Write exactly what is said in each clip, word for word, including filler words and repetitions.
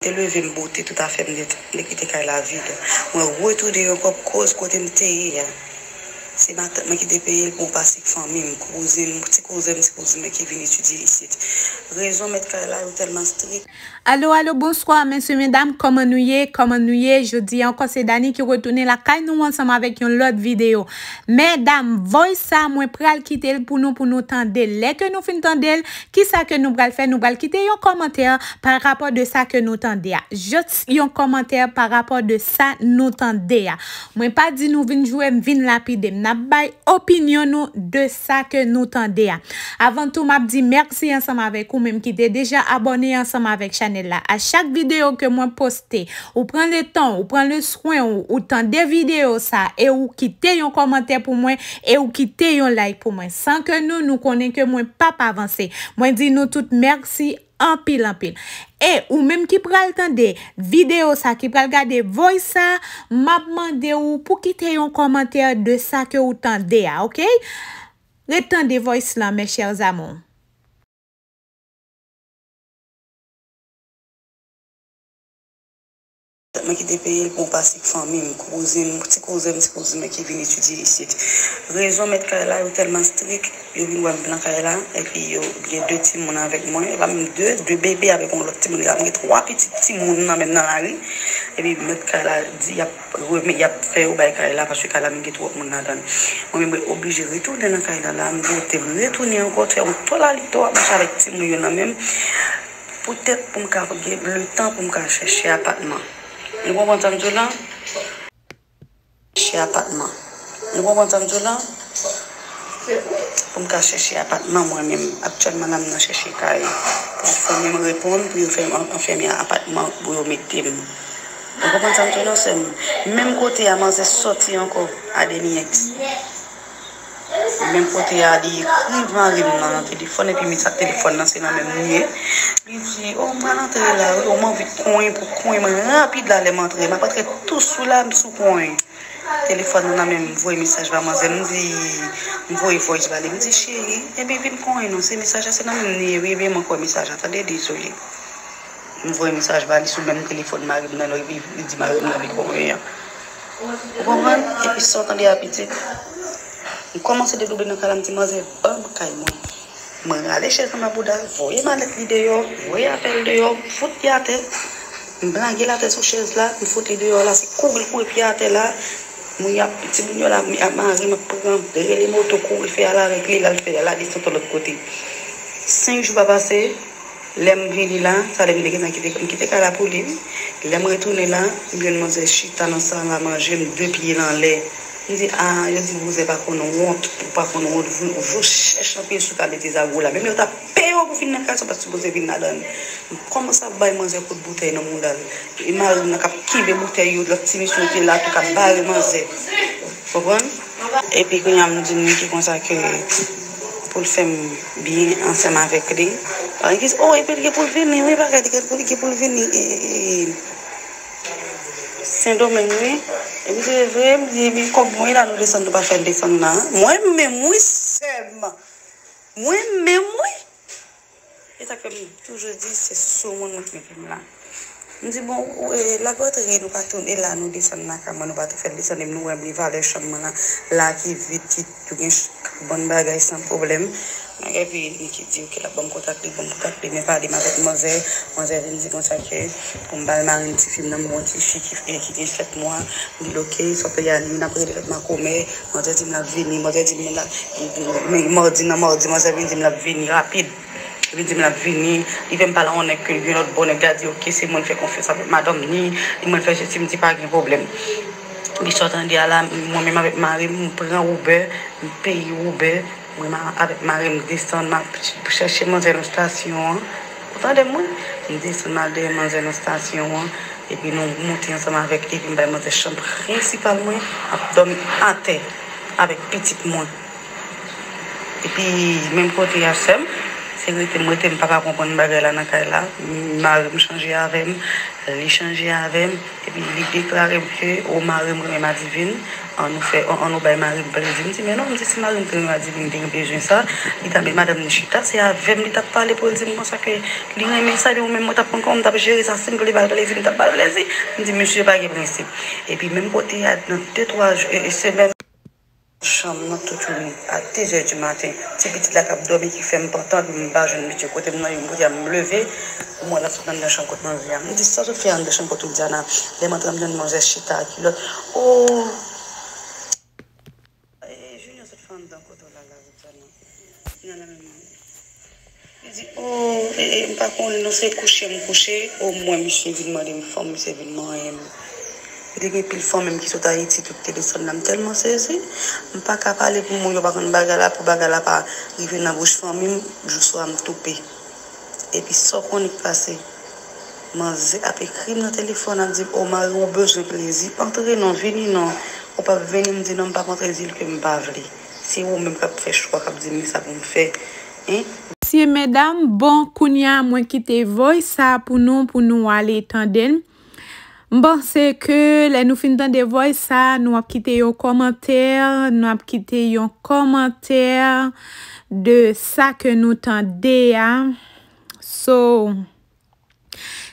Te leve m bote tout afè m nèt, m te kite kay la vid. Mwen retounen ankò koz kote m te ye a. Se matant mwen ki te peye l pou yon pati fanmi m, kouzin m, ti kouzen m, ti kouzin mwen ki vin etidye isit. Rezon mèt kay la yo tèlman strik. Alo, alo, bonswa, mesye, medam, kòman nou ye? Kòman nou ye? Jodi a ankò, se Dani ki retounen lakay nou ansanm avèk yon lòt videyo. Medam, voice sa, mwen pral kite l pou nou, pou nou tande l. Lè ke nou fin tande l, kisa ke nou pral fè? Nou pral kite yon kòmantè pa rapò de sa ke nou tande a. Jis yon kòmantè pa rapò de sa nou tande a. Mwen pa di nou vin joure m, vin lapide m. N ap bay opinyon nou de sa ke nou tande a. Avan tou, m ap di mèsi ansanm avèk ou menm ki te deja abòne ansanm avèk chanèl la. A chak videyo ke mwen poste, ou pran letan w, ou pran leswen w, ou tande videyo sa, e ou kite yon kòmantè pou mwen, e ou kite yon like pou mwen. San ke nou, nou konnen ke mwen p ap avanse. Mwen di nou tout mèsi anpil, anpil. E ou menm ki pral tande videyo sa, ki pral gade voice sa, m ap mande w pou kite yon kòmantè de sa ke ou tande a, oke? Ret tande voice lan, mes chers amours. Mwen ki te peye l pou yon pati fanmi m, kouzin m, ti kouzen m, ti kouzin mwen ki vin etidye isit. Rezon mèt kay la yo tèlman strik, yo vin wè m nan kay la, epi yo gen de timoun avèk mwen, e pa menm de, de bebe avèk yon lòt timoun, e la m gen twa pitit timoun nan menm nan lari, epi mèt kay la di y ap renmen, y ap fè yo bay kay la, paske kay la menm gen twòp moun ladan l. Mwen menm mwen oblije retounen nan kay la, la m bote, m retounen ankò, fè yon tolalito, ap mache avèk timoun yo nan men m. Poutèt pou m ka gen letan pou m ka chèche apatman. Nou konprann sa m di w la? Chèche apatman. Nou konprann sa m di w la? Pou m ka chèche apatman mwen menm. Aktyèlman la, m nan chèche kay. Pou fanmi m reponn, pou yo fè m an-, anfèmen apatman pou yo mete m. Ou konprann sa m di w la, sè m? Menm kote a, manzè sòti ankò, Adeniyèks. Menm kote a, li ekri mari m nan nan telefòn, epi mi sa telefòn nan se nan men m li ye. Li di, "O, m pral antre la, wi, o, m anvi konyen pou konyen mwen rapid la, lè m antre, m ap antre tou sou la, m sou konyen." Telefòn nan nan men m, m voye mesaj ba manzè, m di, m voye voice ba li, m di, "Cheri, ebyen vin konyen non, se mesaj la, se nan men m li ye, wi, ebyen mwen kwè mesaj la, tande, dezole." M voye mesaj ba li sou menm telefòn mari m nan, epi li di mari m nan li konyen an. Ou konprann? Epi sa w tande a pitit. M kòmanse dedoube nan kay la, m di, "Manzè, ban m kay mwen." Mwen rale chèz nan mabouda, voye malèt li deyò, voye afè l deyò, m fout li atè. M blage l atè sou chèz la, m fout li deyò la, se kouri l kouri pye atè la. Moun y ap, timoun yo la, m ap mari, m ap pran, rele moto, kouri fè al avèk li, l al fè, l al desann lòt kote. Senk jou pa pase, lè m vini la, sa lè m te gentan kite, m kite kay la pou li, wi. Lè m retounen la, m jwenn manzè chita nan sal a manje, m de pye l anlè. M di, "A, yo di vouzè pa konn wont, ou pa konn wont, vou, vou chèch anpil sou kalite zago la." Menm lè w ta peye w pou fin nan kay, sa w pa t sipoze vin ladan l. M kòmanse ap bay manzè kout boutèy nan mouda l. E mari m nan k ap kenbe boutèy yo, lòt ti mesye yo te la tou k ap bare manzè. Konprann? Epi kounye a m di Niki konsa ke pou l fè m byen ansanm avèk li. Epi l di, "O, epi l gen pou l vini, wi, bagay li gen pou, li gen pou l vini, e, e, e, Sendomeng, wi." Epi se vre, m di, "Epi kòb mwen la, nou desann, nou pa fè l desann la." Mwen menm, wi, sè m. Mwen menm, wi. E sa k fè m toujou di se sou moun mwen k mete m la. M di, "Bon, ou, e, l ap rantre, nou pa tounen la, nou desann lakay mwen, nou pa tou fè l desann, e nou wè m li valè chanm mwen la, la ki vid, ki tou gen ch-, bon bagay san pwoblèm." Epi li ki di, "Oke, l ap ban m kontak li, ban m kontak li, men pale m avèk manzè." Manzè vin di konsa ke pou m ba l mari m tifi m nan, m gon tifi ki, ki gen sèt mwa. M di l, "Oke, sa w peye a, n ap rele lòt makomè." Manzè di m l ap vini, manzè di m l ap, men madi nan madi, manzè vin di m l ap vini rapid. Li di m l ap vini, li fè m pale a yon nèg ke gen lòt bò, nèg la di, "Oke, se mwen l fè konfyans avèk madanm ni, li mwen l fè sesi," m di, "Pa gen pwoblèm." Epi sa w tande a la, mwen menm avèk mari m, m pran Uber, m peye Uber, mwen menm avèk mari m desann, m al chèche manzè nan estasyon an. Ou tande m, wi? M desann, m al dèyè manzè nan estasyon an, epi nou monte ansanm avèk li, epi m bay manzè chanm prensipal mwen, ap dòmi atè avèk pitit mwen. Epi, menm kote a, sè m, Se rete m rete, m pa ka konprann bagay la nan kay la. Mari m chanje avè m, li chanje avè m, epi li deklare m ke, o, mari m renmen Madivin, an nou fè, an, an nou bay mari m plezi. M di, men non, m di, si mari m te renmen Madivin, li te gen bezwen sa, li ta met madanm li chita, se avè m li t ap pale pou l di m konsa ke li renmen sa, epi mwen menm mwen t ap konn kòman m t ap jere sa, si m vle ba l plezi, m t ap ba l plezi. M di, misye pa gen prensip. Epi menm kote a, nan de, twa jou, e, e, semèn, chanm nan toutouni a de zè di maten. Ti pitit la k ap dòmi ki fè m pantan, m pa jwenn misye kote m nan, m kote a m leve, m wè l ap sot anndan chanm kot manzè a. M di, sa w sot fè anndan chanm kot Widiana? Lè m antre m jwenn manzè chita ak kilòt. O! E, Junior sot fè anndan kot ou la, la, Widiana. Nan la menm. Li di, o, e, e, m pa konnen non, se kouche m kouche. O, mwen, misye vin mande m fanm, misye vin manyen m. Li te gen pil fanmi m ki sot Ayiti ki te desann la, m tèlman sezi. M pa ka pale pou moun yo pa konn bagay la, pou bagay la pa rive nan bouch fanmi m, jou swa m toupe. Epi sa w konnen k pase? Manzè ap ekri m nan telefòn, ap di m, o, mari w bezwen plezi, antre non, vini non. Ou p ap vini, m di non, m p ap antre, di l ke m pa vle. Se ou menm k ap fè chwa, k ap di m sa pou m fè. Hein? Mesye, medam, bon, kounye a mwen kite voice sa pou nou, pou nou ale tande l. M panse ke lè nou fin tande voice sa, nou ap kite yon kòmantè, nou ap kite yon kòmantè de sa ke nou tande a. So,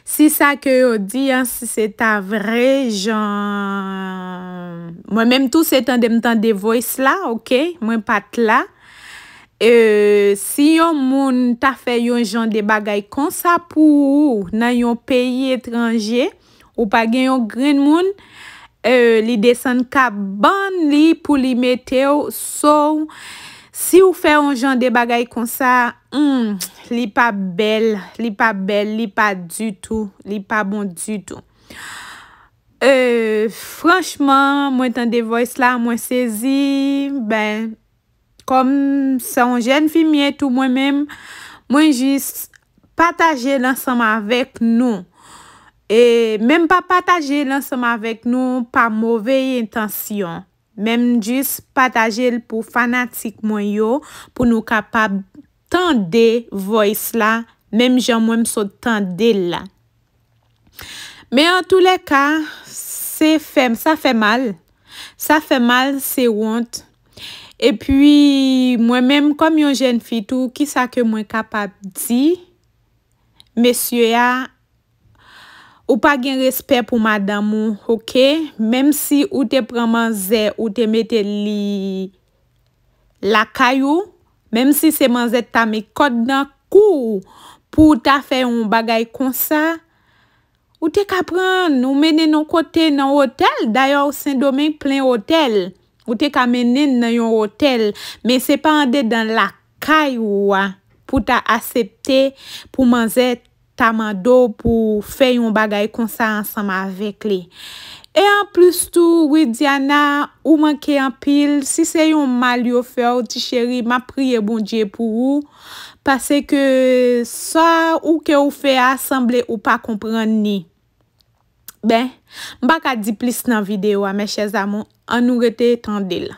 si sa ke yo di an, si se ta vre, jan mwen menm tou se tande m tande voice la, oke? Mwen pa t la. E, si yon moun ta fè yon jan de bagay konsa pou ou nan yon peyi etranje, ou pa gen yon grenn moun, e, li desann kabann li pou li mete w, so, si w fè yon jan de bagay konsa, hmm, li pa bèl, li pa bèl, li pa ditou, li pa bon ditou. E, franchman, mwen tande voice la, mwen sezi, ben, kòm se yon jèn fi m ye tou mwen menm, mwen jis pataje l ansanm avèk nou. E menm pa pataje l ansanm avèk nou pa move entansyon. Menm jis pataje l pou fanatik mwen yo, pou nou kapab tande voice la, menm jan mwen m sot tande l la. Men antoulèka, se fè, sa fè mal. Sa fè mal, se wont. Epi, mwen menm, kòm yon jèn fi tou, kisa ke mwen kapab di? Mesye a, ou pa gen respè pou madanm ou, oke? Menm si ou te pran manzè, ou te mete li lakay ou, menm si se manzè t ta met kòd nan kou w pou w ta fè yon bagay konsa, ou te ka pran l, ou mennen l yon kote nan otèl. Dayè, Sendomeng plen otèl. Ou te ka mennen l nan yon otèl, men se pa andedan lakay ou a pou w ta asepte pou manzè ta mande w pou w fè yon bagay konsa ansanm avèk li. E anplis tou, Widiana, ou manke anpil. Si se yon mal yo fè w, ti cheri, m ap priye Bondye pou ou. Paske sa ou ke ou fè a, sanble ou pa konprann li. Ben, m pa ka di plis nan videyo a, mes chers amours. Ann nou rete tande l.